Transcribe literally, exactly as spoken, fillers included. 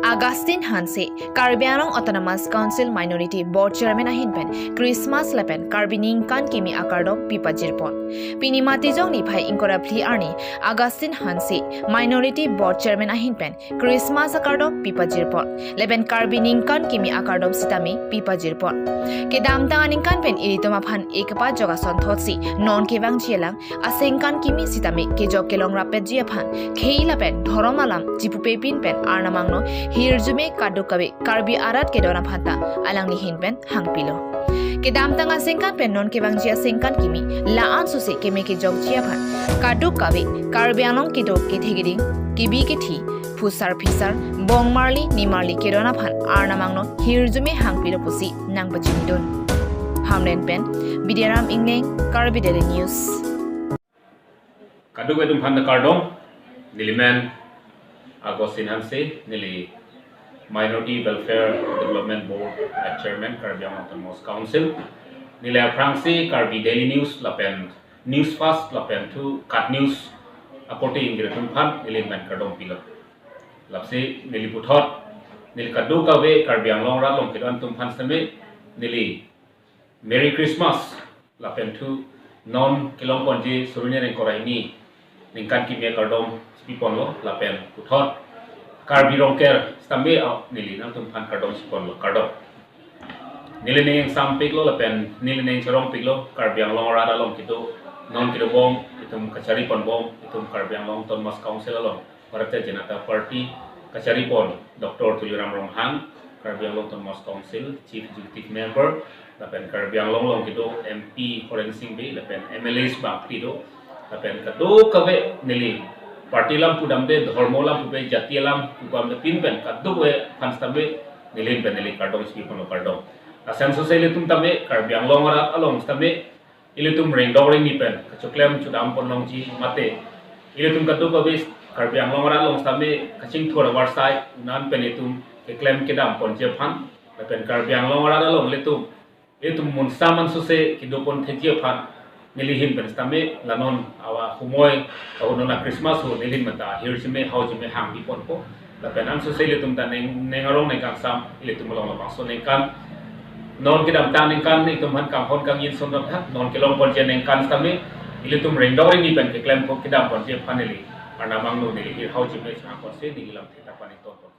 Augustine Hanse, Karbi Anglong Autonomous Council Minority Board Chairman ahin pen Christmas lapen Karbi ningkan kimi akardom pipajirpon. Pini Matijong niphai ingkoi ra phli arni Augustine Hanse, Minority Board Chairman ahin pen Christmas akardom pipajirpon lapen Karbi ningkan kimi akardom sitame pipajirpon. Kedamtang aningkan pen ilitum aphan ekpa jok asonthotsi non kevangji alang aningkan kimi sitame kejok kelong rapetji aphan khei lapen dhorom alam chipupepin pen Arnam angno hirjume kadokave Karbi arat kedon aphan ta alangli ahin pen hangpilo. Kedamtang aningkan pen non kevangji aningkan kimi la-an sose keme kejokji aphan kadokave Karbi Anglong kedo kethe keding, kebi kethi, phusar phisar, bongmarli nimarli kedon aphan Arnam angno hirjume hangpilo pusi nangpachinidun. Hamren pen Bidyaram Ingleng, Karbi Daily News. Kadokave atum aphan kardom, neli men Augustine Hanse, neli Minority Welfare Development Board, uh, Chairman, Karbi Anglong Autonomous Council. Neli aphrangsi Karbi Daily News lapen News Fast lapen thu KAT News aporte ingkir atum aphan neli men kardom pilo. Lasi neli puthot, neli kadokave Karbi Anglong rat along kedon atum aphan sitame neli Merry Christmas lapen thu non kelongponji Suruni Rengkor Aini ningkan kimi akardom chipiponlo lapen puthot Karbi Rongker sitame, ah, neli nangtum aphan kardom chiponlo, kardom. Neli ning sampiklo lapen neli ning chorongpiklo Karbi Anglong rat along kedo, non kedobom, itum kachariponbom, itum Karbi Anglong Autonomous Council along Bharatiya Janata Party kacharipon Doctor Tuliram Ronghang, Karbi Anglong Autonomous Council Chief Executive Member, lapen Karbi Anglong along kedo M P Horensing Bey, lapen M L As bangphli do, lapen kadokave neli party alam pudamde, dhormo alam pupe, jati alam pudamde pinpen kadokave aphan sitame neli ahin pen neli kardom chipiponlo, kardom. Lason sose ilitum tame Karbi Anglong arat along sitame ilitum rengdok rengni pen kachoklem chodam ponlongji mate ilitum kadokave Karbi Anglong arat along sitame kachingthur avarsai unan pen itum keklem kedam ponji aphan lapen Karbi Anglong arat along ilitum, ilitum munsa man sose kedopon theji aphan neli ahin pen sitame la non awa humoi, awa non a Christmas ho neli ahin pen ta hirjume haojume hangpiponpo. Lapen ansose ilitum ta ning, ning arong ning kangsam, ilitum along labangso ningkan, non kedamtang ningkan itum aphan kanghon kangin sundam tha, non kelongponji aningkan sitame ilitum rengdok rengni pen keklem po kedam ponji aphan neli Arnam angno neli hir haojume changkonsi neli lamthe ta paning tonpon.